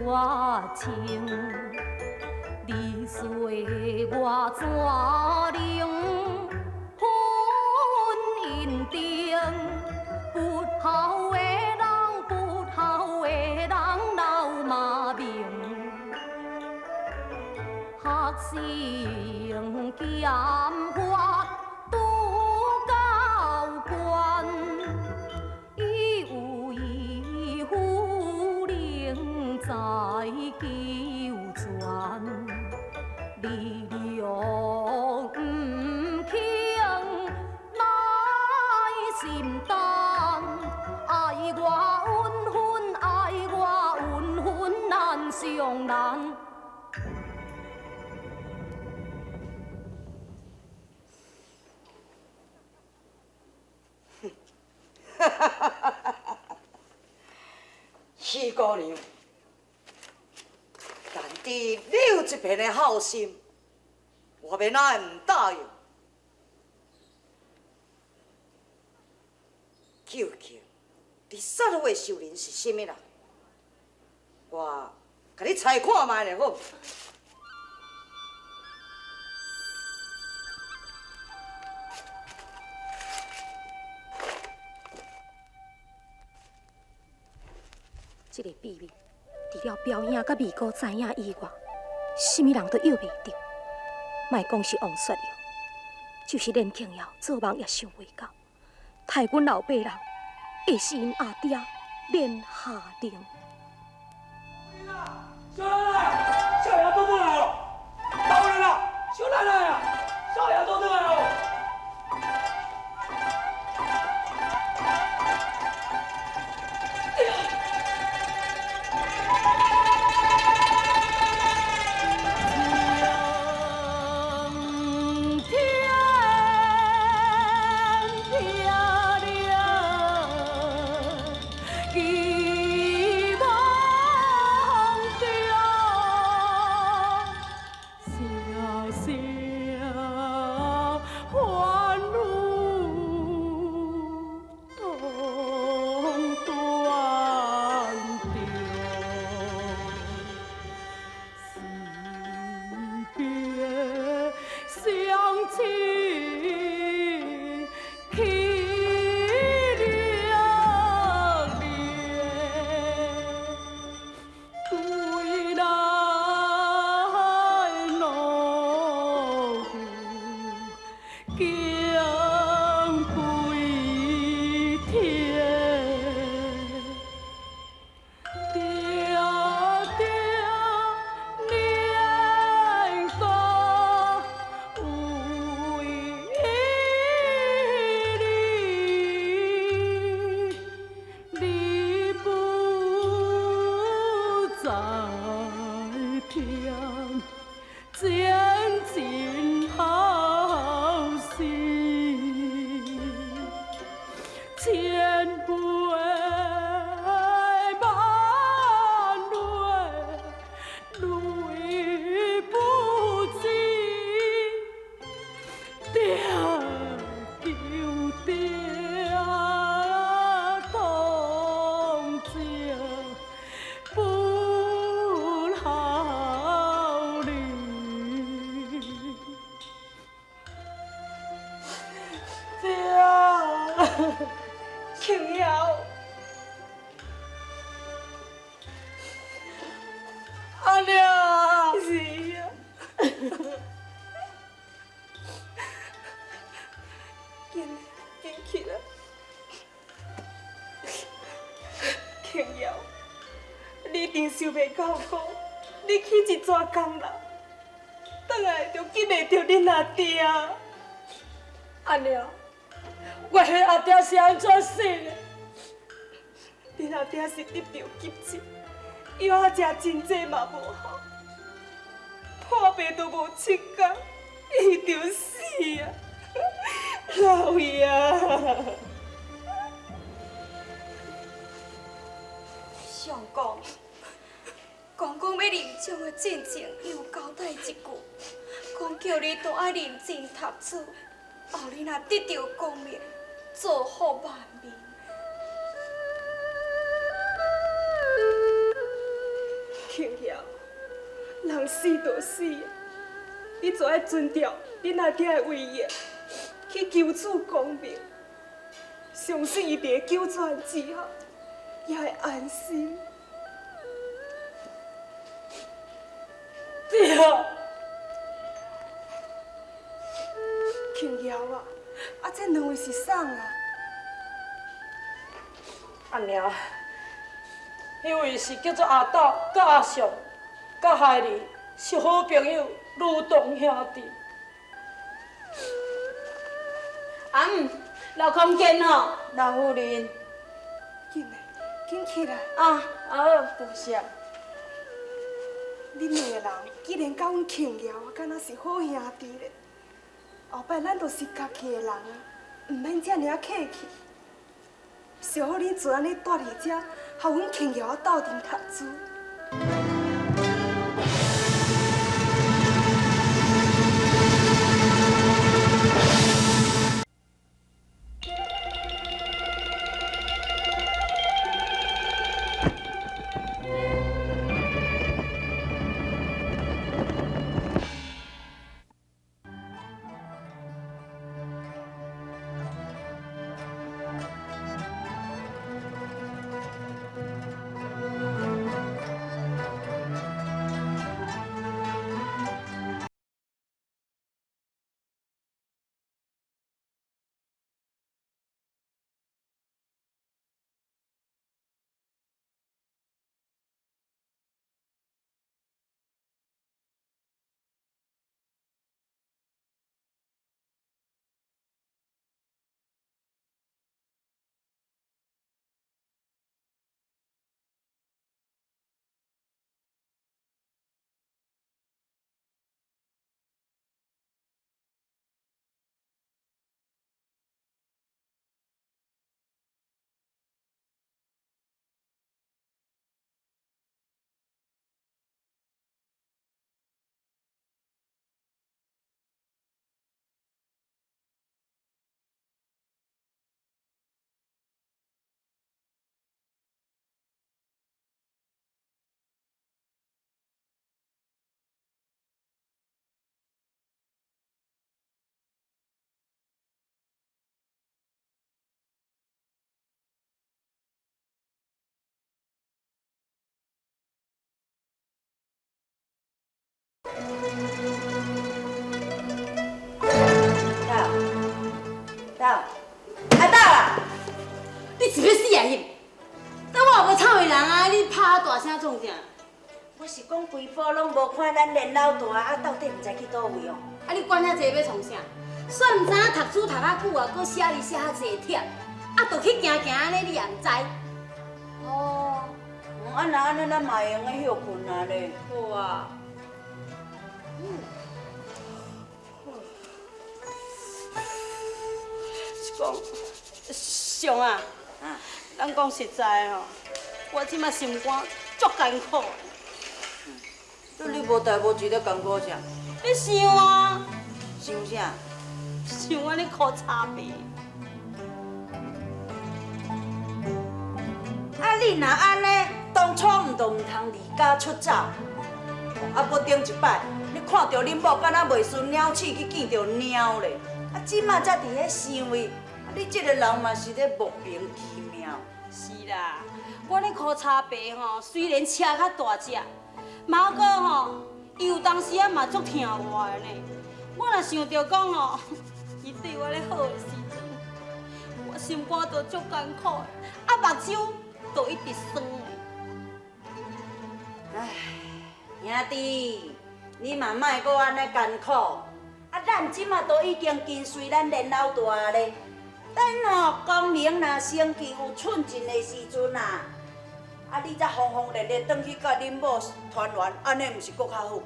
絕情，你說我怎能婚姻定？不孝的人，不孝的人老罵名，學生劍法拄到關，伊有伊夫人在求全，你若毋肯来承擔，愛我恩分，愛我恩分難上難。許姑娘，但知你有這片的孝心，我欲哪會毋答應？究竟你殺我的仇人是啥物人？我共你猜看覓咧，好無？這个秘密，除了表兄佮二哥知影以外，啥物人都约袂著。莫講是王雪瑶，就是連慶瑤做夢也想袂到，刣阮老爸人會是𪜶阿爹連下玲。少奶奶，少爺倒轉來咯！大夫人啊，少奶奶啊，少爺倒轉來咯！青天撇了希望中，声声欢呼当断中。死别相亲去两年，归来农夫行归田。定定念故为你，你不再听，前进好事，千回萬回，淚不止，定求定同情不孝女。爹啊，慶瑤，阿娘，是啊，緊緊起來，慶瑤，你一定想袂到講，你去一逝工人，轉來就見袂著恁阿爹。阿娘，我彼阿爹是按怎死的？恁阿爹是得著急症，藥食真濟嘛無效，破病都無七工，伊就死啊！老爺。相公，公公欲臨終的進前，伊有交代一句，講叫你都愛認真讀書，後你若得著功名，造福萬民。庆瑶，人死就死，你就爱遵照恁阿爹的遗言，去求主光明。相信伊伫九泉之下，也会安心。对啊。庆瑶啊，啊这两位是啥啊？阿娘，彼位是叫做阿斗，佮阿尚，佮海儿是好朋友，如同兄弟。阿姆，老空间吼，老夫人，紧来，紧起来。啊，好，多谢。恁两个人既然佮阮庆瑶啊，敢若是好兄弟咧，后摆咱就是家己的人啊，毋免遮尔啊客气。小好恁做按呢蹛伫遮，予阮庆瑶啊斗阵读书。豆，豆，阿豆啊！你是欲死啊你？等我无吵伊人啊，你拍大声创啥？我是讲规晡拢无看咱连老大啊，到底毋知去佗位哦？啊，你管遐济欲创啥？煞毋知影读书读较久啊，阁写字写较济忝，啊，就去行行按呢，你也毋知。哦，啊若按呢，咱嘛会用得歇睏啊咧。好啊。是讲，上啊，咱讲实在吼，我这马心肝足艰苦。你无代无志咧艰苦啥？你想啊？想啥？想我咧苦差病。啊，你若按呢，当初毋就毋通离家出走。啊，阁顶一摆，你看著恁某敢若袂顺鸟鼠去见著猫咧，啊，这马才伫咧想伊，啊，你这个人嘛是咧莫名其妙。是啦，我咧苦差爸吼，虽然车较大只，嘛阁吼，伊有当时啊嘛足疼我的呢。我若想著讲吼，伊对我咧好的时阵，我心肝就足艰苦的，啊，目睭就一直酸的。唉。兄弟，你嘛莫阁按呢艰苦。啊，咱这马都已经跟随咱连老大咧。等吼光明若升旗有寸进的时阵啊，啊，你才轰轰烈烈转去佮恁某团圆，按呢毋是阁较好？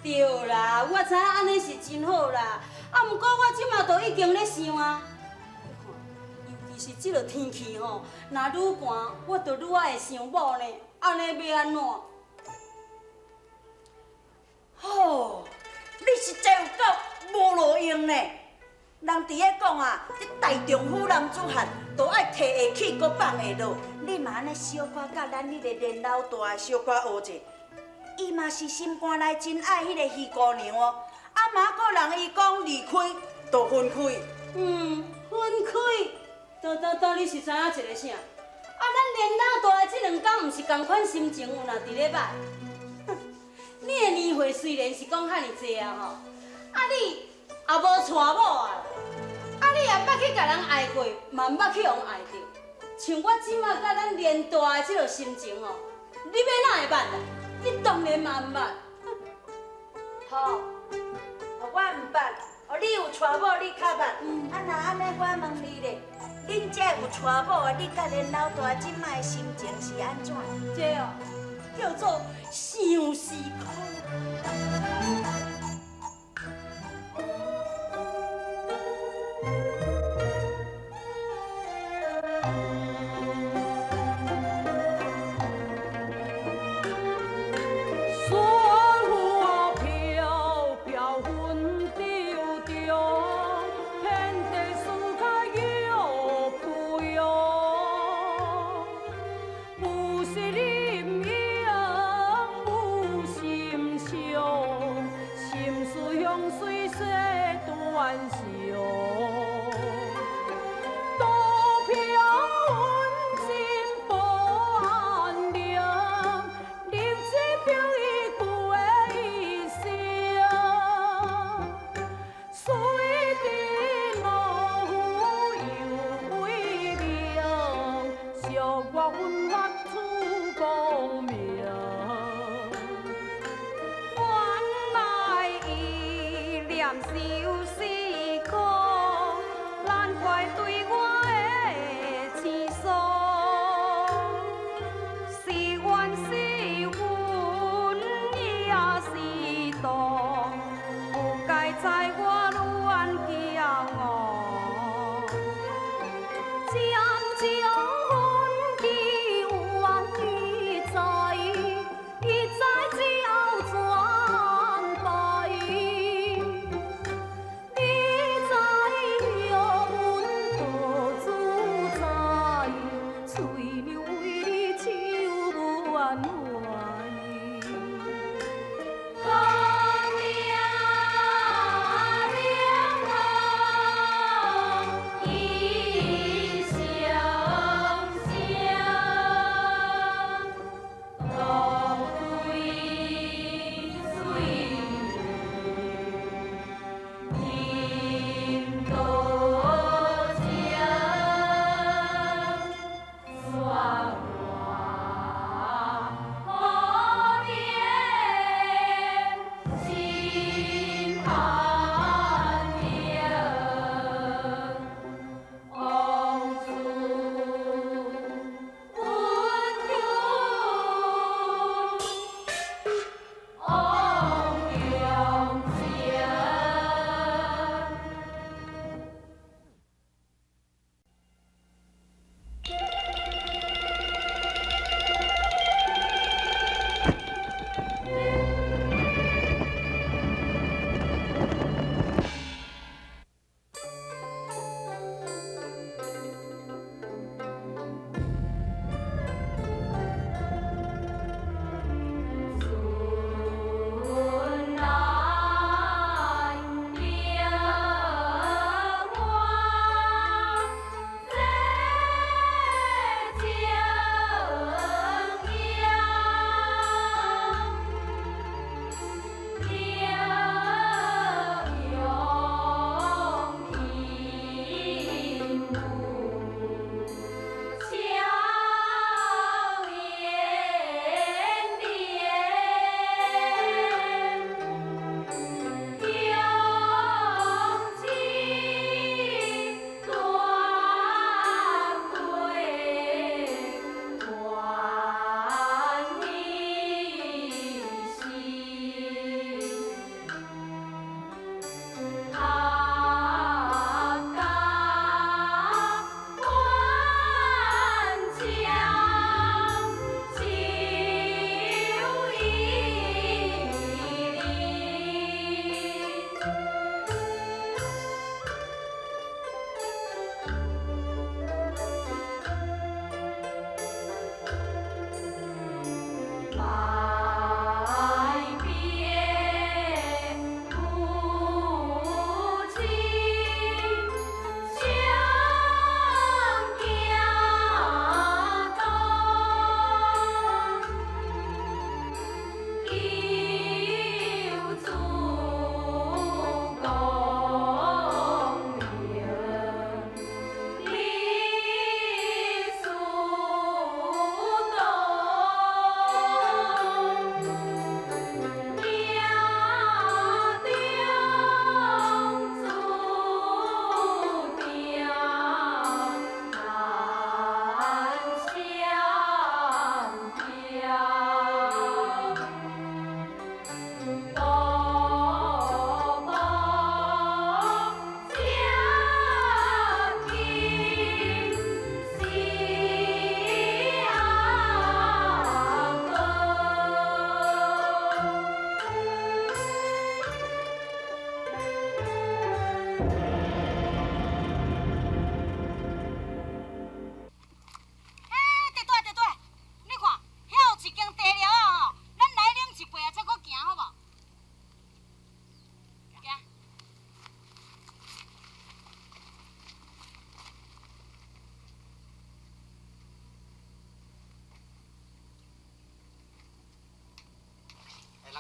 对啦，我知影按呢是真好啦。啊，毋过我这马都已经咧想啊，你看，尤其是这个天气吼，若愈寒，我就愈爱会想某呢。按呢欲按怎？吼，你实在有够无路用呢！人伫咧讲啊，这大丈夫男子汉，都爱提会起，阁放会落。你嘛按呢小可佮咱彼个连老大小可学者，伊嘛是心肝內真愛彼个魚姑娘哦。啊，嘛閣人伊講離開就分開。嗯，分開，當當當，你是知影一个啥？啊，咱連老大的這兩工，毋是仝款心情有若佇咧歹。你的年歲雖然是講遐爾濟啊吼，啊你也無娶某啊，啊你也捌去共人愛過，嘛毋捌去予人愛著。像我這馬佮咱連大的這个心情吼，你欲哪會捌啦？你當然嘛毋捌。好，我毋捌。哦，你有娶某，你較捌。啊，若按呢，我問你咧，恁這有娶某的，你佮恁老大這擺的心情是按怎？這哦，叫做相思苦。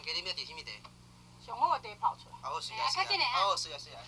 家你欲挃啥物茶？上好的茶泡出来。好，是啊，是啊。好，是啊，是啊。